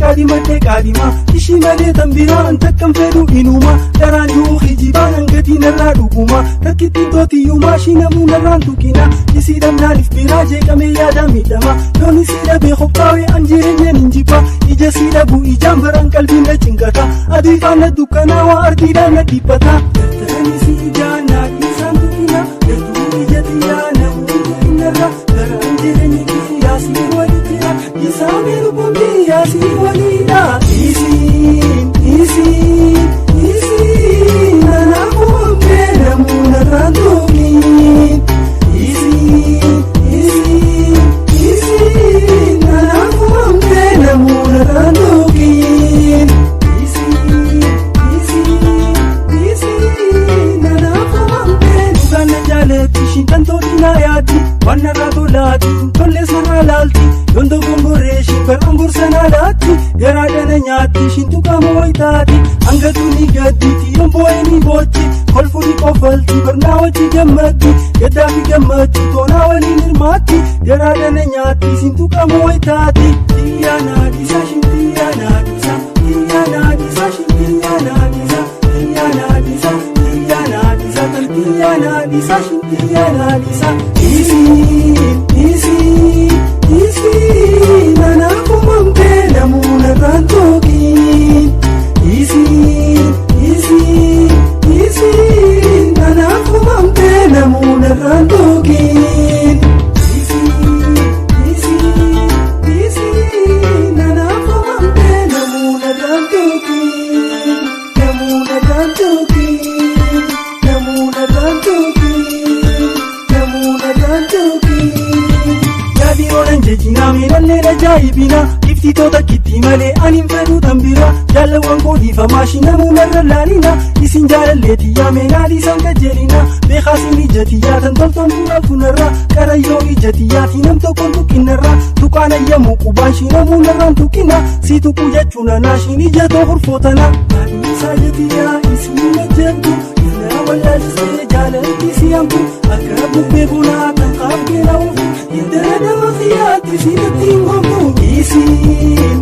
Qaadimadhee qaadima ishii malee tan biraa an takkan fedhu inuma daraan jiru hijibaan hangatii narraa dhuguma takkitti tootiyyumaa ishii namuu narraan tuqina isii dhabnaaniif biraa jeeqamee yaada miidhama yoon isii dhabee qophaa'ee an jireenyaan hin jibba ija sii dhabu ijaan baraan qalbiin na cinqata adii faana dukkanaa waa ardiidhaan na dhiphata. Dardaranii si ijaan naa dhiisaan tuqina gartuu ija xiyyaa namuu tuqinarra garaan jireenya kiyyaa sii walittira isaanii lubbuun kiyyaa sii waliidha. Isiin isiin isiin nanaafuu namuu narraan tuqin. Isiin isiin isiin nanaafuu namuu narraan tuqin. Isiin isiin isiin nanaafuu dhugaan na jaalatti ishiin tantootii na yaaddi waan narraa tolaati tollees narraa laalti yoon dogongoree ishiin bar'aan gorsa na laatti garaa dhana nyaatti ishiin tuqama wayitaati hangatu ni gadditi yoon boo'ee ni boochi kolfuu ni qofalti barnaa wajji gammaddi gaddaa fi gammachuu toonaa waliin hirmaatti garaa dhana nyaatti ishiin tuqama wayitaati. Xiyyaa naadisa ishiin xiyyaa naadisa xiyyaa naadisa ishiin xiyyaa naadisa xiyyaa naadisa xiyyaa naadisa tan xiyyaa naadisa ishiin xiyyaa naadisa. Isiin isiin isiin nanaafumamtee namuu narraan tuqin. Isiin isiin isiin nanaafumamtee namuu narraan tuqin. Isiin isiin isiin nanaafumamtee namuu narraan tuqin. Namuu narraan tuqin. Namuu narraan tuqin. Namuu narraan tuqin. Yaadiroon jejinaa miidhallee ajaa'ibina iftitoota kitti malee ani hin fedhu tan bira jaalawwan koodiifamaa shinamuu narra laalina isin jaalallee tiyyaa meenaa isaan qajeelina beekaasin ija tiyyaa tan tolfamtuu laaltunarra qarayyoo ija tiyyaati nam tokkoon tuqinarra tuqaan ayyamu qubaan shinamuu narraan tuqina si tuqu jechuun anaa shin ija too hurfootana. Yaadni ija tiyyaa isin ajjabdu yana wallaalchisee jaalalli si hamtu akka bubbee bunaa kan qaabdee la'uufu intala nama xiyyaatti sinatti hin gomtu. Isiin